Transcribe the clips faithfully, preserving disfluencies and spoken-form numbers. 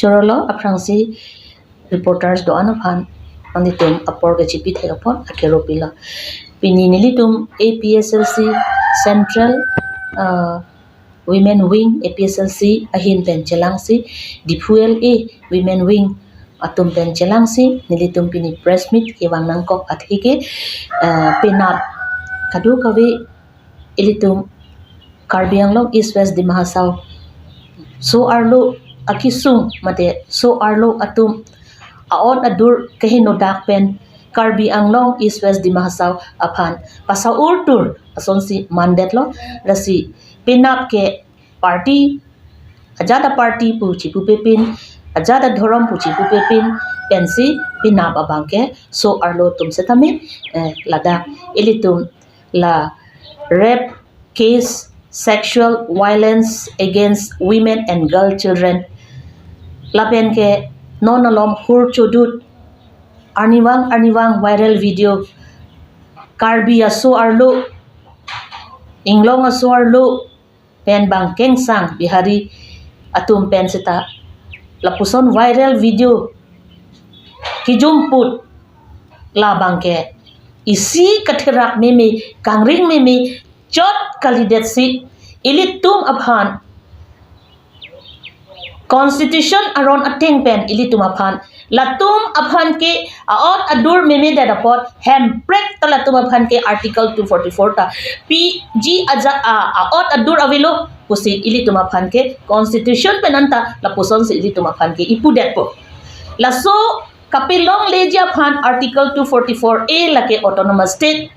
Chorolo aphrangsi reporters do-an aphan nanglitum apor kechipithek apot akero pilo. Pini nelitum A P S L C Central, uh, Women Wing A P S L C ahin pen chelangsi, Diphu L A Women Wing atum pen chelangsi nelitum pini press meet kevang nangkok atheke, uh, penap kadokave ilitum Karbi Anglong East West Dima Hasao so-arlo akisung mate so-arlo atum a-ot adur kehenodak pen Karbi Anglong East West Dima Hasao aphan pasa-urtur asonsi mandetlo. Lasi penap ke party, ajat a-party pu chipupepin, ajat adhorom pu chipupepin pensi penap abang ke so-arlo atum setame, eh, ladak ilitum la rape case, sexual violence against women and girl children, lapen ke non alom hur chodut, arnivang arnivang viral video, Karbi aso-arlo, Inglong aso-arlo pen bang kengsang Bihari atum pen seta lapuson viral video kijumput labang ke isi katherak meme, kangring meme chot kalidetsi ilitum aphan constitution aron ateng pen ilitum aphan, latum aphan ke a-ot adur memedet apot Hemprek ta latum aphan ke Article two forty-four ta P G aja a, a-ot adur avelo pusi ilitum aphan ke constitution pen anta lapusonsi ilitum aphan ke ipudetpo. Laso kapelongleji aphan Article two forty-four A lake Autonomous State,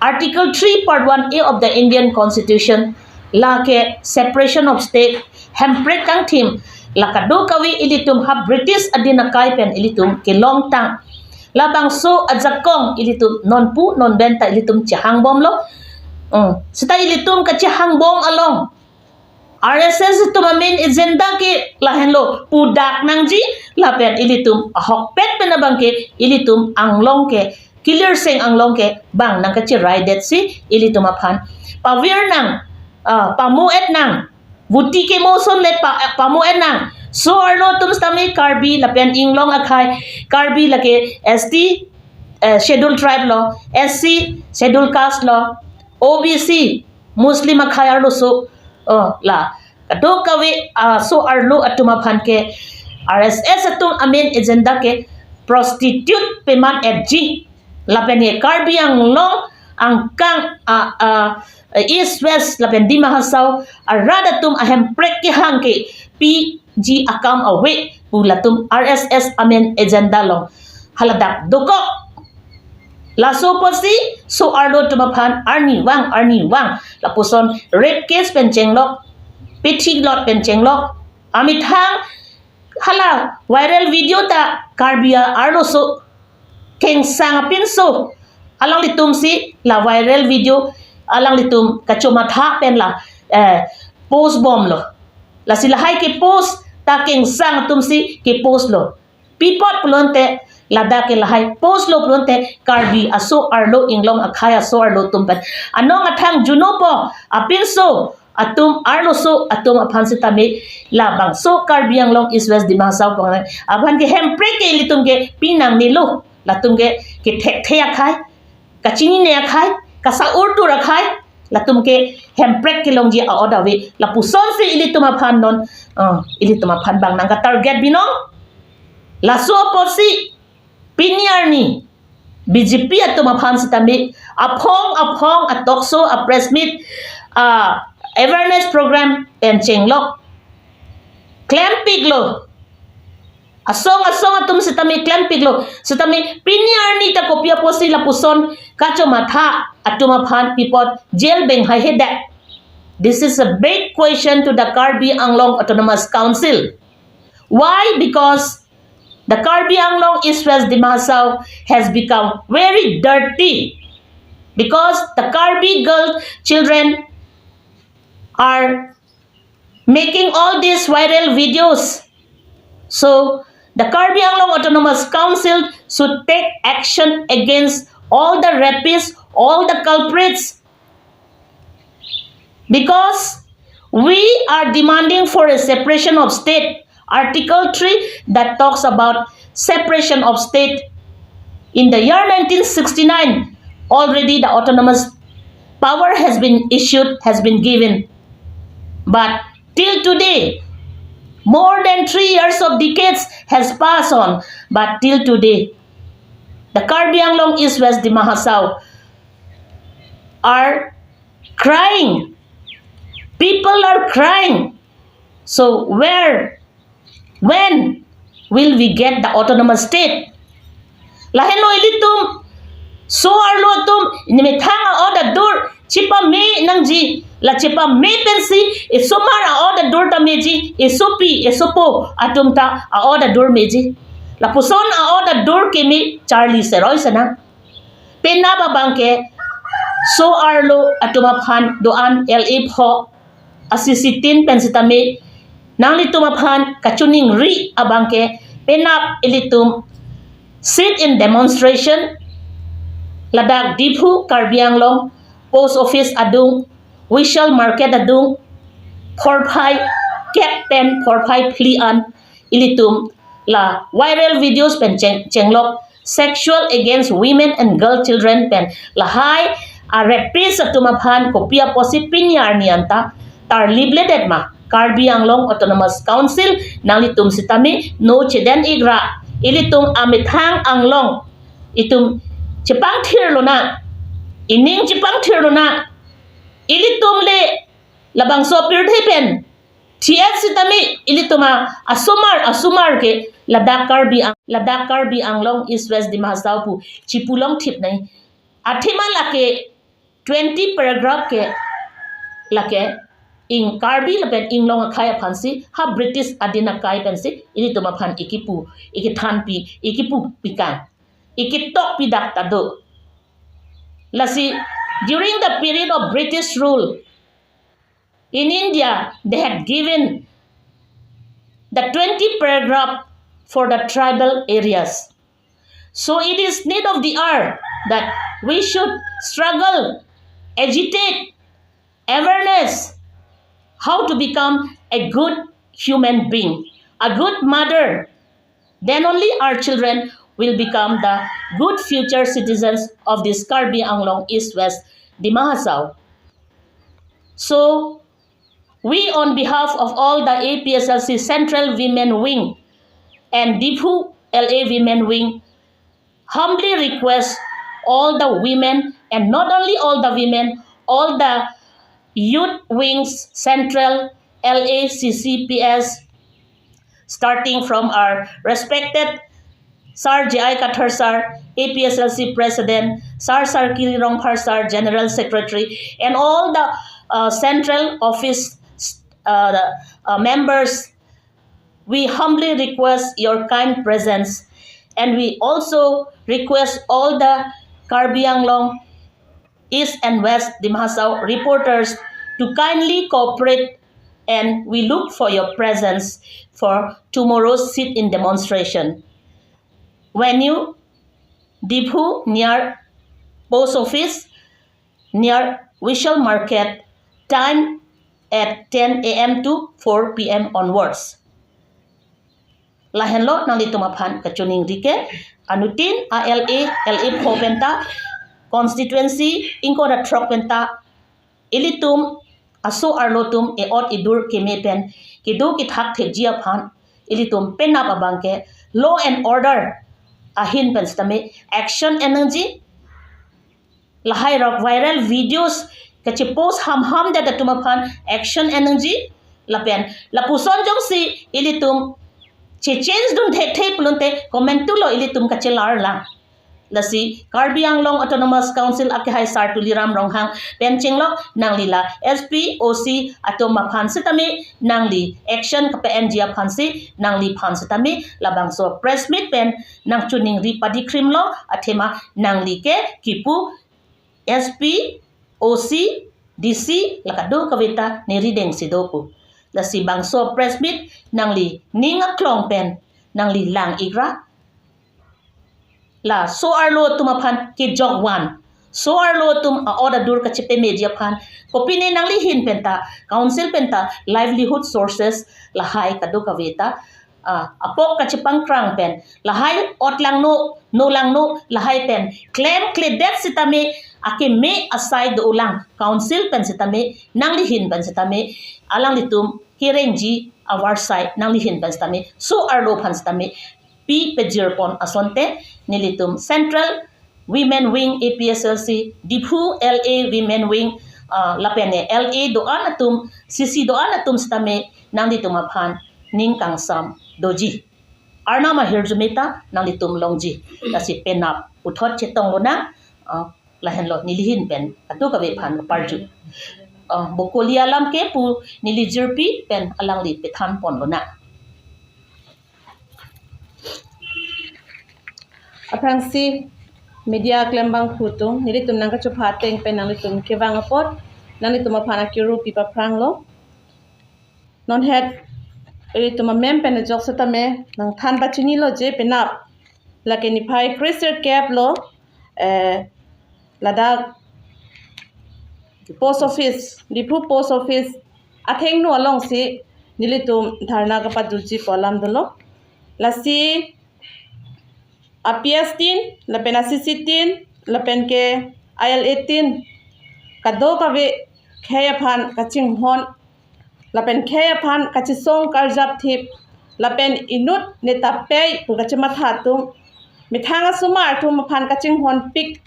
Article three Part one A of the Indian Constitution lake separation of state, Hemprek kangthim, la kadokave ilitum ha British adin akai pen ilitum kelongtang. Labangso ajakong ilitum nonpu nonben ta ilitum chehangbomlo. Hmm. Seta ilitum kachehangbom along R S S atum a-main agenda ke lahenlo, pudak nangji, lapen ilitum ahokpet pen abang ke ilitum Anglong ke, Kilirsing Anglong ke bang nangkacherai detsi ilitum aphan pavir nang, ah, pamu-et nang, vuti kemo ason le pa, pamu-et nang. So-arlo atum setame Karbi lapen Inglong akhei, Karbi lake S T, eh, Schedule Tribe lo, S C, Schedule Caste lo, O B C, Muslim akhei arloso, oh, la kadokave, ah, so-arlo atum aphan ke R S S atum a-main agenda ke prostitute peman-etji. Lapen ke Karbi Anglong angkang, ah, ah, East West lapen Dima Hasao arat atum a-Hemprek kehang ke P G akam ave pu latum R S S a-main agenda along haladak dokok. Laso apotsi so-arlo atum aphan arnivang arnivang lapuson rape case pen chenglok, pethilot pen chenglok, amethang hala viral video ta Karbi arloso kengsang apinso alanglitumsi la viral video alanglitum kachomatha pen la, eh, post bomlo. Lasi lahai ke-post ta kengsang atumsi ke-post lo. Pi apot pulote ladak ke lahai post lo pulote Karbi aso-arlo, Inglong akhei aso-arlo atum pen anong athang junopo apinso atum arloso atum aphan setame labangso Karbi Anglong East West Dima Hasao pang aphan ke Hemprek ke ilitum ke pinangnelo, latum ke kethekthe akhei, kachinine akhei, kasa-urtur akhei, latum ke Hemprek kelongji a-ot ave, lapusonsi ilitum aphan non, ah, ilitum aphan bang nangka-target binong. Laso apotsi pini arni B J P atum aphan setame aphong aphong a-talk show, a-press meet, a-awareness program pen chenglok, klempiklo. Asong asong atum setame klempiklo. Setame pini arni ta kopi apotsi lapuson kachomatha atum aphan pi apot jail beng haihedet? This is a big question to the Karbi Anglong Autonomous Council. Why? Because the Karbi Anglong East West Dima Hasao has become very dirty. Because the Karbi girl children are making all these viral videos. So, the Karbi Anglong Autonomous Council should take action against all the rapists, all the culprits. Because we are demanding for a separation of state. Article three that talks about separation of state. In the year nineteen sixty-nine, already the autonomous power has been issued, has been given. But till today, more than three years of decades has passed on, but till today, the Karbi Anglong East West Dima Hasao are crying. People are crying. So where, when will we get the autonomous state? Lahenlo ilitum so-arlo atum nemethang a-ot adur chepame nangji, la chepame pensi esomar a-ot adur ta meji, esopi esopo atum ta a-ot adur meji. Lapuson a-ot adur keme charli seroi senang. Penap abangke so-arlo atum aphan do-an L A pho asisi tin pen sitame nanglitum aphan kachiningri abangke penap ilitum sit-in demonstration ladak Diphu Karbi Anglong post office adung, Vishal Market adung, phorphai kep pen phorphai phli an ilitum la viral videos pen cheng, chenglok sexual against women and girl children pen lahai a-rapist atum aphan kopi apotsi pini arni anta tarlip ledet ma? Karbi Anglong Autonomous Council nanglitum sitame no chedon ikra. Ilitum amethang Anglong itum chepangthir lonang, ining chepangthir lonang. Ilitum le labangso pirthe pen T F sitame ilitum a asomar asomar ke ladak Karbi Ang-, ladak Karbi Anglong East West Dima Hasao pu chipulong thip nai. Athema lake twenty paragraph ke lake ing Karbi lapen inglong akhei aphansi ha British adin akai pensi ilitum aphan ikipu, ikithanpi, ikipu pikang, ikitokpi dak ta do. Lasi during the period of British rule, in India, they had given the twenty paragraph for the tribal areas. So it is need of the hour that we should struggle, agitate, awareness, how to become a good human being, a good mother. Then only our children will become the good future citizens of this Karbi Anglong East West Dima Hasao. So, we on behalf of all the A P S L C Central Women Wing and Diphu L A Women Wing humbly request all the women, and not only all the women, all the youth wings, Central, L A, C C P S, starting from our respected Sir J I Kathar Sir, A P S L C President, Sir Sarkiri Rongphar Sir, General Secretary, and all the uh, central office uh, uh, members, we humbly request your kind presence. And we also request all the Karbi Anglong East and West Dima Hasao reporters to kindly cooperate, and we look for your presence for tomorrow's sit-in demonstration. Venue, Diphu, near post office, near Vishal Market, time at ten A M to four P M onwards. Lahenlo nanglitum aphan kachiningri ke, anuttin a L A, L A pho penta, constituency ingkoi ra throk penta, ilitum aso-arlo atum e-ot edur keme pen kedo kethak thekji aphan ilitum penap abangke law and order ahin pen sitame action en nangji. Lahai rok viral videos kachipost hamham det atum aphan action en nangji. Lapen lapuson jongsi ilitum che-change dun thekthe pulote comment tulo, ilitum kachelar lang. Lasi Karbi Anglong Autonomous Council akehai Sir Tuliram Ronghang pen chenglok nangli la S P, O C atum aphan sitame nangli action kape-enji aphansi nangliphan sitame labangso press meet pen nangchiningri padikhrimlo, athema nangli ke kipu S P, O C, D C la kadokave ta neri dengsi do pu. Lasi bangso press meet nangli ning aklong pen nangli lang ikra. La so-arlo atum aphan kejok van, so-arlo atum a-ot adur kachepameji aphan, kopine nangli ahin penta, council penta, livelihood sources lahai kadokave ta ah, apok kachepangkrang pen, lahai ot langno, no langno, lahai pen klemkledet sitame, akeme asai dolang, council pen sitame, nanglihin pen sitame, alanglitum kerengji avarsai nanglihin pen sitame, so arlo aphan sitame pi pejirpon asonte, nelitum Central Women Wing A P H L C, Diphu L A Women Wing, ah, lapen L A do-an atum, C C do-an atum sitame nanglitum aphan ning kangsam doji. Arnam ahirjume ta nanglitum longji. Lasi penap puthot chetong lonang, ah, lahenlo nelihin pen kadokave aphan parju. Ah, bo koli alam ke pu neli jirpi pen alangli pethanpon lonang. Aphrangsi media klembang atum, nelitum nangkachopha ateng pen nanglitum kevang apot, nanglitum aphan akiru pi paphranglo. Non het, ilitum amem pen ajok setame, nangthan pachinilo je penap. Lake niphai kresirkep lo, eh, ladak post office, Diphu post office athengno alongsi nelitum dharna kapaduji pu alam dolo. Lasi a P S tin, lapen a C C tin, lapen ke I L A tin, kadokave khei aphan kachinghon, lapen khei aphan kachesong karjap thip, lapen inut neta pei pu kachematha atum, methang asomar atum aphan kachinghonpik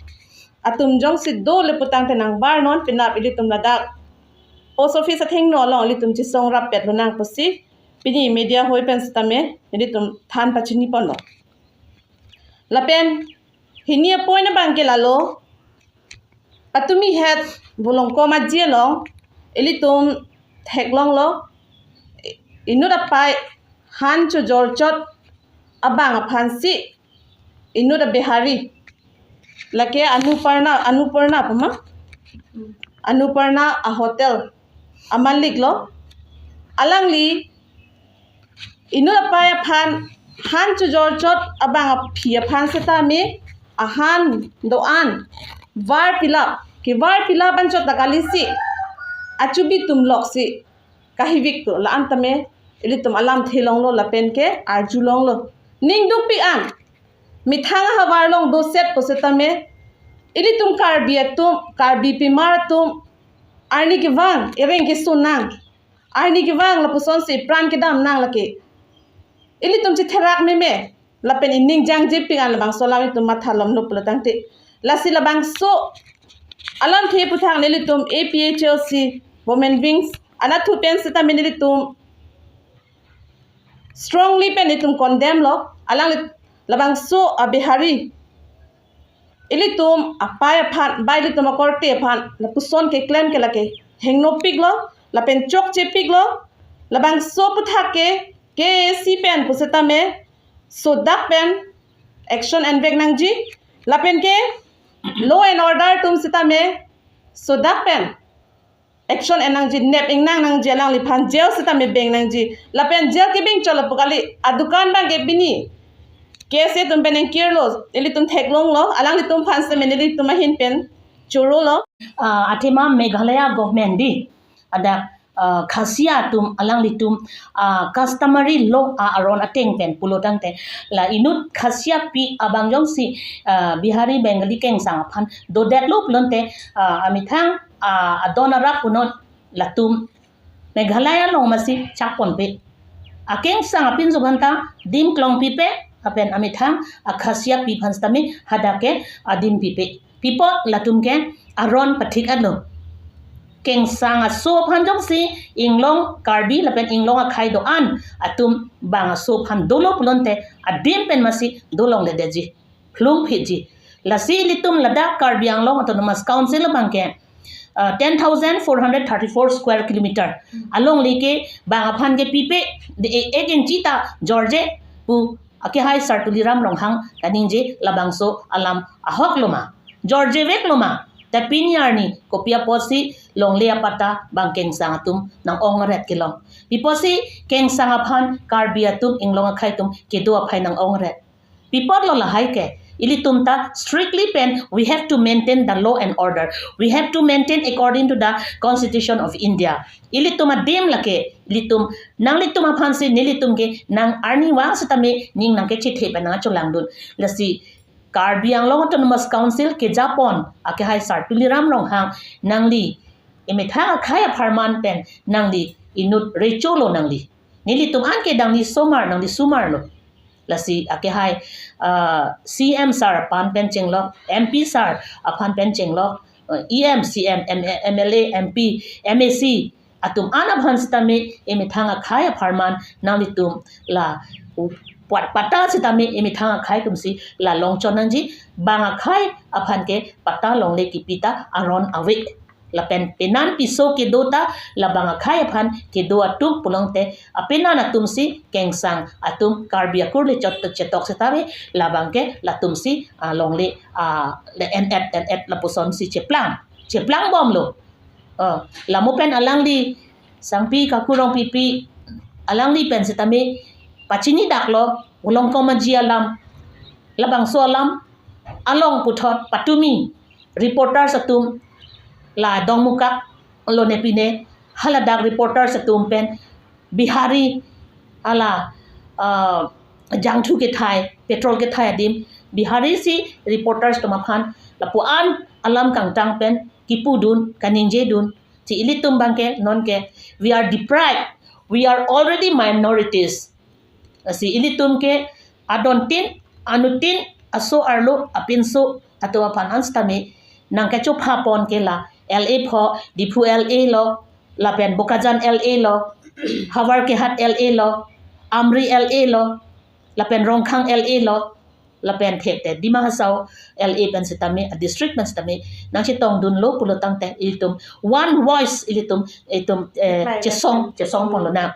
atum jongsi dole putangte nangbarnon, penap ilitum ladak post office athengno along ilitum chesong rappet lonang pusi pini media hoi pen setame ilitum than pachiniponlo. Lapen hini apoint abang ke lalo, patumi het Volongkom Aji along ilitum theklonglo, inut apai han chojorchot abang aphansi inut a-Bihari, lake Anuparna, Anuparna puma, Anuparna a-hotel amalik lo. Alangli inut apai aphan han chojorchot abang aphi aphan setame ahan do-an var pilap, kevar pilap anchot ta kalisi achubi atum loksi kahivik tu la-an tame ilitum alamthe longlo lapen ke arjulonglo. Ning dukpik an, methang ahavar along doset pu setame ilitum Karbi atum, Karbi pimar atum, arni kevang ereng keso nang, arni kevang lapusonsi pran kedam nang lake. Ilitum chetherak meme, lapen ining jangjepik an labangso alam itum matha lomlo pulo tangte. Lasi labangso alamthe aputhak nelitum A P H L C Women Wings anatthu pen setame nelitum strongly pen nelitum condemn lo. Alangli labangso a-Bihari ilitum apai aphan, ba ilitum akorte aphan lapuson keklem ke lake hengnopiklo, lapen chokchepiklo. Labangso aputhak ke K A A C pen pu setame sodak pen action envek nangji, lapen ke law and order atum setame sodak pen action en nangji, nep ingnang nangji, alangliphan jail setame beng nangji. Lapen jail kebeng chot lapu kali, adukan abang ke pini K S A atum pen engkirlo, ilitum theklonglo, alanglitum aphan setame nelitum ahin pen chorolo. Ah, athema Meghalaya government di, ada, ah, Khasia atum alanglitum, ah, customary law a-aron ateng pen pulo tangte, la inut Khasia pi abang jongsi, ah, Bihari Bengali kengsang aphan dodetlo pulote, ah, amethang, ah, adon arap punon latum Meghalaya along masi chakponpe. Akengsang apinso aphanta dim klong pipe, lapen amethang a-Khasia pi aphan setame hadak ke adim pipe. Pi apot latum ke aron pathik-etlo. Kengsang aso aphan jongsi inglong Karbi lapen inglong akhei do-an atum bang aso aphan dolo pulote adim pen masi dolongledetji, plung phitji. Lasi ilitum ladak Karbi Anglong Autonomous Council abang ke, ah, ten thousand four hundred thirty-four square kilometer alongle ke bang aphan ke pipe, de e-, ek inchi ta jorje pu akehai Sar Tuliram Ronghang kaningje, labangso alam ahok loma, jorjevek loma, ta pini arni kopi apotsi longle apatta bang kengsang atum nang-ongret kelong? Pi apotsi kengsang aphan Karbi atum inglong akhei atum kedo aphai nang-ongret? Pi apotlo lahai ke? Ilitum ta strictly pen, we have to maintain the law and order. We have to maintain according to the Constitution of India. Ilitum adim lake, ilitum, nanglitum aphansi nelitum ke nang arnivang sitame ning nangkechethe pen nangcholangdun. Lasi Karbi Anglong Autonomous Council kejapon akehai Sar Tuliram Ronghang, nangli emethang akhei apharman pen nangli inut recholo nangli. Nelitum an ke nangli somar, nangli somar lo. Lasi akehai, ah, C M sir aphan pen chenglok, M P sir aphan pen chenglok, eh, E M, C M, M-, M L A, M P, M A C atum an aphan sitame emethang akhei apharman nanglitum la u-, puat patta sitame emethang akhei atumsi la longchon nangji, bang akhei aphan ke patta longle kipi ta aron ave. Lapen penan piso kedo ta labang akhei aphan kedo atum pulote apenan atumsi kengsang atum Karbi akur le chot chetok setame labang ke latumsi, ah, longle, ah, le en-et en-et lapusonsi cheplang. Cheplang bomlo. Ah, lamu pen alangli Sangpi Kaku Rongpipi alangli pen sitame pachini daklo, Ulongkom Aji alam, labangso alam along puthot patumi reporters atum la Dongmukak lone pine haladak reporters atum pen Bihari hala, ah, jangthu kethai, petrol kethai adim, Bihari si reporters atum aphan lapu-an alam kangtang pen kipudun, kaningjedun. Si ilitum abangke nonke, we are deprived, we are already minorities. Lasi ilitum ke adontin, anutin, aso arlo, apinso atum aphan an sitame nangkachopha pon ke la L A pho, Diphu L A lo, lapen Bokajan L A lo, Howraghat L A lo, Amri L A lo, lapen Rongkhang L A lo, lapen thekte Dima Hasao L A pen sitame, a district pen sitame nangchetongdunlo pulotangte ilitum one voice ilitum, itum, eh, Right, chesong, right. Chesong ponlonang.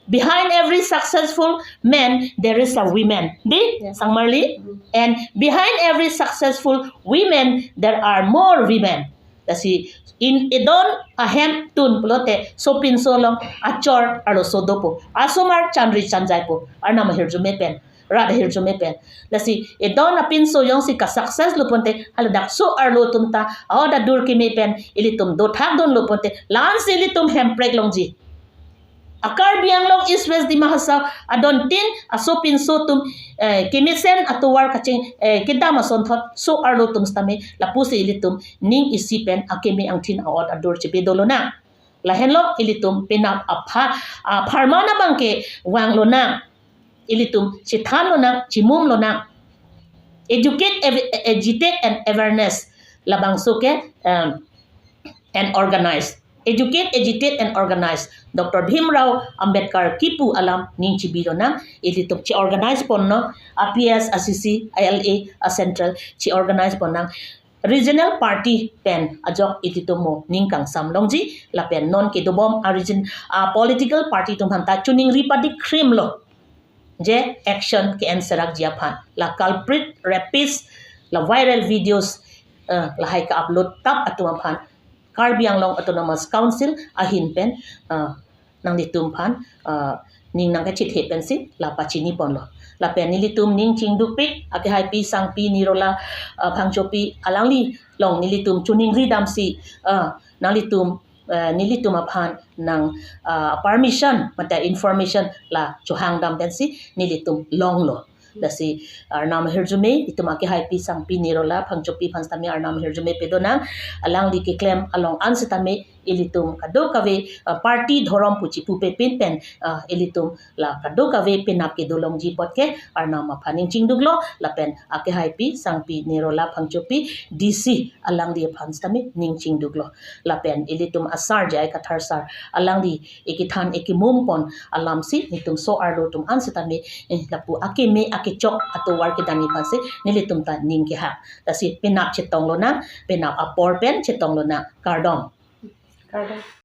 Behind every successful man, there is a woman. Di? Yes. Sangmarli? Mm. And behind every successful women, there are more women. Lasi in edon ahemtun pulote sopinso along achor arloso dopo. Asomar chanri chanjaipo. Arnam ahirjume pen, rat ahirjume pen. Lasi edon apinso jongsi ka-success lo ponte, haladak so arlo atum ta aoda dur keme pen ilitum dothakdunlo ponte, la-ansi ilitum hemprek longji. A Karbi Anglong East West Dima Hasao adontin asopinso atum, eh, kemesen atovar kaching, eh, kedam asonthot so arlo atum sitame lapusi ilitum ning isi pen akeme angthin aot adur chepedo lonang. Lahenlo ilitum penap apha, apharman abangke vanglonang. Ilitum chethanlonang, chimumlonang. Educate, ev-, agitate and awareness. Labangso ke, um, and organize. Educate, agitate and organize. Doctor Bhimrao Ambedkar kipu alam ning chibilonang. Ilitum che-organize ponnang. A P S, a C C, a L A, a central che-organize ponnang. Regional party pen ajok ilitum mo ning kangsam longji, lapen non kedobom a region, a political party atum aphanta choningri padikrimlo. Je action ke-en serakji aphan. La culprit, rapist, la viral videos, eh, lahai ka-upload tap atum aphan Karbi Anglong Autonomous Council ahin pen, eh, nanglitum aphan, eh, ning nangkachethe pensi la pachini ponlo. Lapen nelitum ning chingdukpik, akehaipi Sangpi Nirola, eh, Phangchopi alangli along nelitum choningri damsi, eh, nanglitum, eh, nelitum aphan nang, eh, permission mate information la chohang dam pensi nelitum longlo. Lasi arnam ahirjume, itum akehaipi Sangpi Nirola Phangchopi aphan sitame arnam ahirjume pedonang, alangli keklem along an sitame ilitum kadokave, ah, party dhorom pu chipupe pin pen, ah, ilitum la kadokave penap kedo longji apot ke arnam aphan ning chingduklo, lapen akehaipi Sangpi Nirola Phangchopi D C alangli aphan sitame ning chingduklo. Lapen ilitum asar J I Kathar sar alangli ekethan ekemum pon alamsi nelitum so arlo atum an sitame, eh, lapu akeme akechok atovar kedamji aphansi nelitum ta ning kehang. Lasi penap chetonglonang, penap apor pen chetonglonang. Kardom. Kardom.